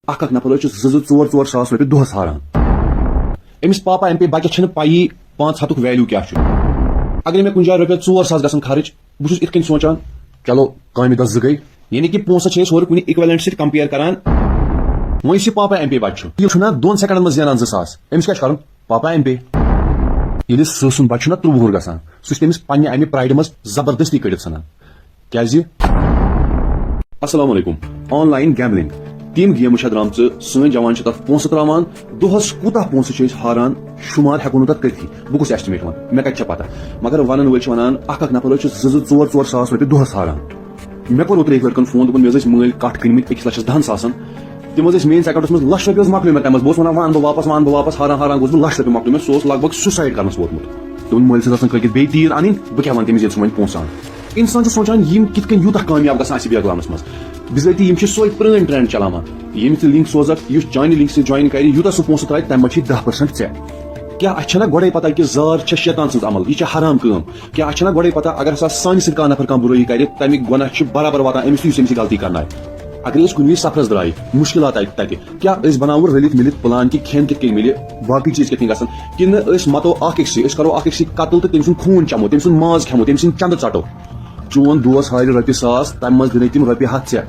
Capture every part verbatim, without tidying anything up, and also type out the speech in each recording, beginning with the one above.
اکھ اکھ نفر حظ چھُ زٕ زٕ ژور ژور ساس رۄپیہِ دۄہس ہاران۔ أمِس پاپا ایم پے بچس چھنہٕ پَیی پانٛژھ ہتُک ویلیو کیٛاہ چھُ۔ اگرے مےٚ کُنہِ جایہِ رۄپیس ژور ساس گژھن خرٕچ، بہٕ چھُس یِتھ کٔنۍ سونٛچان، چلو، کامہِ دۄہ زٕ گٔے، یعنی کہِ پونٛسہٕ چھِ أسۍ ہورٕ کُنہِ equivalent سۭتۍ compare کران۔ وۄنۍ یُس یہِ پاپا ایم پے بچہِ چھُ، یہِ چھُنہ دۄن سیکنڈن منٛز زینان زٕ ساس، أمِس کیٛاہ چھُ کرُن؟ پاپا ایم پے۔ ییٚلہِ سٕہہ سُنٛد بچہِ چھُنہ ترٛوٚ وُہُر گژھان، سُہ چھُ تٔمِس پننہِ امہِ پرایڈٕ منٛز زبردستی کٔڑِتھ ژھٕنان۔ کیٛازِ؟ السلام علیکم۔ آن لاین گیمبلنگ، تِم گیمہٕ چھےٚ درامژٕ، سٲنۍ جوان چھِ تتھ پونٛسہٕ تراوان، دۄہس کوٗتاہ پونٛسہٕ چھِ أسۍ ہاران، شُمار ہٮ۪کو نہٕ تتھ کٔرتھٕے۔ بہٕ کُس estimate ونہٕ؟ مےٚ کتہِ چھےٚ پتہ؟ مگر ونن وٲلۍ چھِ ونان، اکھ اکھ نفر حظ چھُ زٕ زٕ ژور ژور ساس رۄپیہِ دۄہس ہاران۔ مےٚ کوٚر اوترٕ أکۍ لڑکن فون، دوٚپُن، مےٚ حظ ٲسۍ مٲلۍ کٹھ کٕنمٕتۍ أکِس لچھس دہن ساسن۔ تِم حظ ٲسۍ میٲنِس account منٛز، لچھ رۄپیہِ حظ مۄکلیو مےٚ تمہِ منٛز۔ بہٕ اوسُس ونان، وَن بہٕ واپس، وَن بہٕ واپس، ہاران ہاران گوس بہٕ، لچھ رۄپیہِ مۄکلیو مےٚ۔ سُہ اوس لگ بگ suicide کرنس ووتمُت۔ دوٚپُن، مٲلۍ سٕنٛز آسان کٲلکِتھ بیٚیہِ تیٖر انٕنۍ، بہٕ کیٛاہ ونہٕ تٔمِس ییٚلہِ سُہ وۄنۍ پونٛسہٕ انہٕ؟ انسان چھُ سونٛچان، یِم کِتھ کٔنۍ یوٗتاہ کامیاب گژھان آسہِ یہِ بیکلاونس منٛز۔ بِذٲتی یِم چھِ سۄے پرٛٲنۍ trend چلاوان۔ ییٚمِس ژٕ link سوزکھ، یُس چانہِ link سۭتۍ join کرِ، یوٗتاہ سُہ پونٛسہٕ ترٛاوِ، تَمہِ منٛز چھِ دَہ percent ژےٚ۔ کیٛاہ اَسہِ چھَنہ گۄڈَے پَتہ کہِ زار چھےٚ شیطان سٕنٛز عمل، یہِ چھےٚ حرام کٲم؟ کیٛاہ اَسہِ چھَنہ گۄڈَے پَتہ، اگر ہسا سانہِ سۭتۍ کانٛہہ نفر کانٛہہ بُرٲیی کرِ، تَمِکۍ گۄناہ چھِ برابر واتان أمِس تہٕ یُس أمِس یہِ غلطی کرنایہِ؟ اگر أسۍ کُنہِ وِزِ سفرس درٛاے، مُشکِلات آیہِ تَتہِ، کیٛاہ أسۍ بناوو رٔلِتھ مِلِتھ plan کہِ کھٮ۪ن کِتھ کٔنۍ مِلہِ، باقٕے چیٖز کِتھ کٔنۍ گژھن، کِنہٕ أسۍ مَتو اکھ أکۍ سٕے، أسۍ کرو اکھ أکۍ سٕے قتل تہٕ تٔمۍ سُنٛد خوٗن چمو، تٔمۍ سُنٛد ماز کھٮ۪مو، تٔمۍ سٕنٛدۍ چندٕ ژٹو؟ چون دوس ہارِ رۄپیہِ ساس، تَمہِ منٛز دِنے تِم رۄپیہِ ہَتھ ژےٚ۔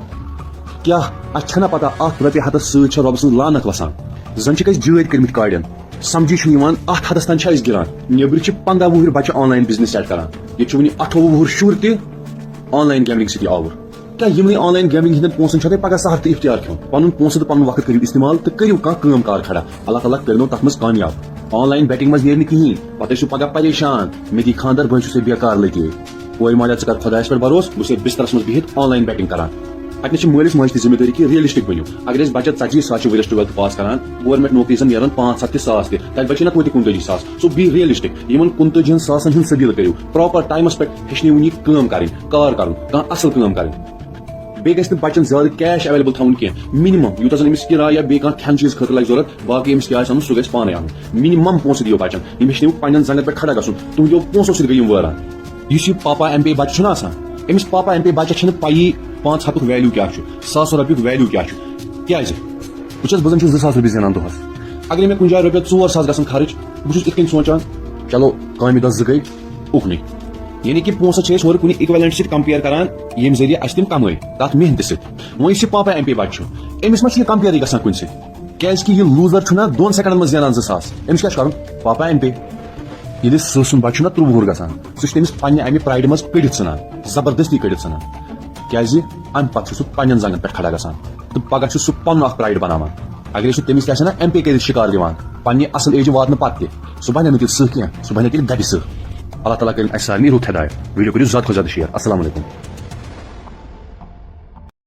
کیٛاہ اَسہِ چھَنہ پَتہ اَتھ رۄپیہِ ہَتَس سۭتۍ چھےٚ رۄبہٕ سٕنٛز لعنت وَسان؟ زَن چھِکھ أسۍ جٲدۍ کٔرمٕتۍ کاڑٮ۪ن۔ سَمجھی چھُنہٕ یِوان، اَتھ حدَس تام چھا أسۍ گِران؟ نیٚبرٕ چھِ پنٛداہ وُہٕرۍ بَچہٕ online business start کران، ییٚتہِ چھُ وٕنہِ اَٹھووُہ وُہُر شُر تہِ online gambling سۭتی آوُر۔ کیٛاہ یِمنٕے online gambling ہٕنٛدٮ۪ن پونٛسَن چھا تۄہہِ پَگاہ سحر تہٕ اِفطار کھیوٚن؟ پَنُن پونٛسہٕ تہٕ پَنُن وقت کٔرِو استعمال تہٕ کٔرِو کانٛہہ کٲم کار کھڑا۔ اللہ تعالیٰ کٔرِنو تَتھ منٛز کامیاب۔ Online betting منٛز نیرِ نہٕ کِہیٖنۍ، پَتہٕ ٲسِو پَگاہ پریشان، مےٚ دی خانٛدر، بہٕ حظ چھُسے بیکار لٔگے۔ کورِ ماجہِ، ژٕ کر خۄدایَس پٮ۪ٹھ بھروسہٕ، بہٕ چھُسے بسترس منٛز بِہِتھ online betting کران۔ اَتہِ نَس چھِ مٲلِس ماجہِ تہِ ذمہٕ دٲری کہِ realistic بٔنِو۔ اگر أسۍ بچت ژتجی ساس چھِ ؤرِیَس twelfth pass کران، government نوکری زن نیران پانٛژھ ہتھ تہِ ساس تہِ، تَتہِ بچہِ نہ توتہِ کُنتٲجی ساس۔ So be realistic، یِمن کُنتٲجی ہن ساسن ہُنٛد سبیٖل کٔرِو۔ Proper timeس پٮ۪ٹھ ہیٚچھنٲوِن یہِ کٲم کرٕنۍ، کار کرُن، کانٛہہ اصل کٲم کرٕنۍ۔ بیٚیہِ گژھِ نہٕ بچن زیادٕ cash available تھاوُن کینٛہہ، minimum یوٗتاہ زن أمِس کِراے یا بیٚیہِ کانٛہہ کھٮ۪ن چیٖز خٲطرٕ لگہِ ضروٗرت، باقٕے أمِس کیٛاہ آسہِ اَنُن سُہ گژھِ پانے اَنُن۔ Minimum پونٛسہٕ دِیِو بچن، یِم ہیٚچھنٲوِو پننٮ۪ن زنٛگن پٮ۪ٹھ کھڑا گژھُن، تُہنٛدیو پونٛسو سۭتۍ گٔے یِم وٲران۔ یُس یہِ پاپا ایم پے بچہِ چھُنہ آسان، أمِس پاپا ایم پے بچس چھنہٕ پَیی پانٛژھ ہتُک value کیٛاہ چھُ، ساسو رۄپیُک value کیٛاہ چھُ۔ کیٛازِ؟ وٕچھ حظ، بہٕ زن چھُس زٕ ساس رۄپیہِ زینان دۄہس۔ اگرے مےٚ کُنہِ جایہِ رۄپیس ژور ساس گژھن خرٕچ، بہٕ چھُس یِتھ کٔنۍ سونٛچان، چلو، کامہِ دۄہ زٕ گٔے اُکنُے۔ یعنی کہِ پونٛسہٕ چھِ أسۍ ہورٕ کُنہِ equivalent سۭتۍ compare کران، ییٚمہِ ذٔریعہٕ اَسہِ تِم کمٲے تَتھ محنتہِ سۭتۍ۔ وۄنۍ یُس یہِ پاپا ایم پے بچہِ چھُ، أمِس ما چھُ یہِ compare گژھان کُنہِ سۭتۍ؟ کیٛازِ کہِ یہِ loser چھُنہ دۄن سیکنڈن منٛز زینان زٕ ساس، أمِس کیٛاہ چھُ کرُن؟ پاپا ایم پے۔ ییٚلہِ سٕہہ سُنٛد بچہِ چھُنہ ترٛوٚ وُہُر گژھان، سُہ چھُ تٔمِس پننہِ امہِ پرایڈٕ منٛز کٔڑِتھ ژھٕنان، زبردستی کٔڑِتھ ژھٕنان۔ کیٛازِ؟ امہِ پتہٕ چھُ سُہ پننٮ۪ن زنٛگن پٮ۪ٹھ کھڑا گژھان تہٕ پگاہ چھُ سُہ پنُن اکھ پرایڈ بناوان۔ اگرے سُہ تٔمِس تہِ آسہِ ہا نہ ایم پے کٔرِتھ شکار دِوان، پننہِ اصل ایجہِ واتنہٕ پتہٕ تہِ، سُہ بنہِ نہٕ تیُتھ سٕہہ کینٛہہ، سُہ بنہِ تیٚلہِ گبہِ سٕہہ۔ اللہ تعالیٰ کٔرِن اسہِ سارنٕے رُت ہدایت۔ ویڈیو کٔرِو زیادٕ کھۄتہٕ زیادٕ share۔ السلام علیکم۔